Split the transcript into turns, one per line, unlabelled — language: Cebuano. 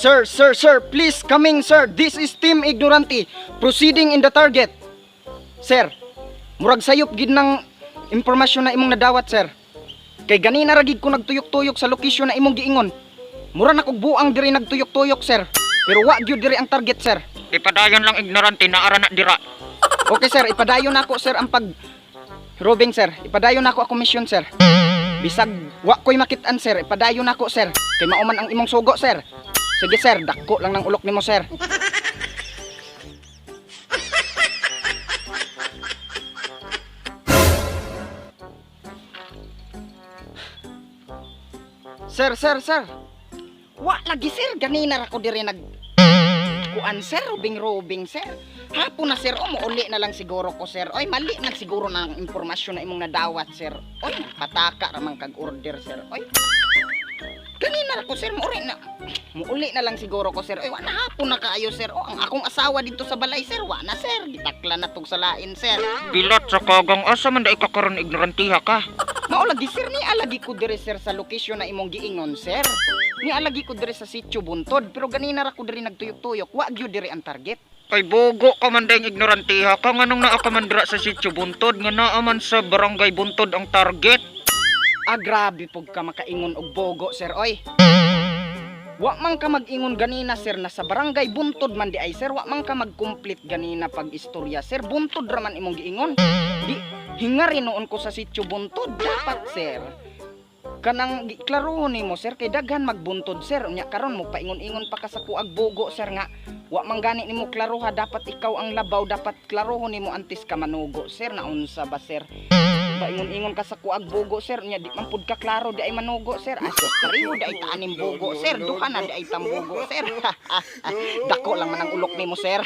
Sir, sir, sir, please coming, sir. This is Team Ignorante proceeding in the target. Sir, murag sayop gid ng impormasyon na imong nadawat, sir. Kay ganina ra gid ko nagtuyok-tuyok sa lokasyon na imong giingon. Mura na kog buang diri nagtuyok-tuyok, sir. Pero wa gyud diri ang target, sir.
Ipadayon lang, ignorante, naara na dira.
Okay, sir, ipadayon nako, sir, ang pag roving, sir. Ipadayon nako ako mission, sir. Bisag wa ko'y makit-an, sir, ipadayon nako, sir. Kay mao man ang imong sugo, sir. Sige, sir, dako lang ng ulok nimo, sir. Sir, sir, sir. Wa lagi, sir, ganina ra ko diri nag kuan, sir, rubing-rubing, sir. Hapon na, sir, o muuli na lang siguro ko, sir. Oy, mali na siguro na ang impormasyon na imong nadawat, sir. Oy, pataka ra man kag order, sir. Oy. Ganina ra ko, sir, muuli na. Muuli na lang siguro ko, sir. Oy, wa na, hapon na kaayo, sir. O, ang akong asawa dito sa balay, sir, wa na, sir. Gitakla na tog sa lain, sir.
Bilat sa kagang, asa man dai ka karon, ignorantiha ka?
Mao lagi, sir, ni alagi ko dire, sir, sa lokasyon na imong giingon, sir. Ni alagi ko dire sa sitio Buntod, pero ganina ra ko dire nagtuyok-tuyok. Wa gyud dire ang target.
Kay bogo ka man dayng ignorantiha ka, nganong naa ka man dira sa sitio Buntod nga naa man sa barangay Buntod ang target?
Ah, grabe pug ka makaingon og bogo, sir, oy. Wa man ka mag-ingon ganina, sir, na sa barangay Buntod man di ay, sir. Wa man ka mag-complete ganina pag istorya, sir. Buntod ra man imong giingon. Di hingari noon ko sa sitio Buntod dapat, sir. Kanang klarohon nimo, sir, kay daghan magbuntod, sir. Unya karon mo paingon-ingon pa ka sa kuag bogo, sir, nga wa man gani nimo klaroha. Dapat ikaw ang labaw, dapat klarohon nimo antes ka manugo, sir. Naunsa ba, sir? Paingon-ingon ka sa kuag bogo, sir, nya di man pud ka klaro di ay manugo, sir. Asos, pareho di ay taanim bogo, sir. Duha na di ay tambogo, sir. Dako lang man ang ulok nimo, sir.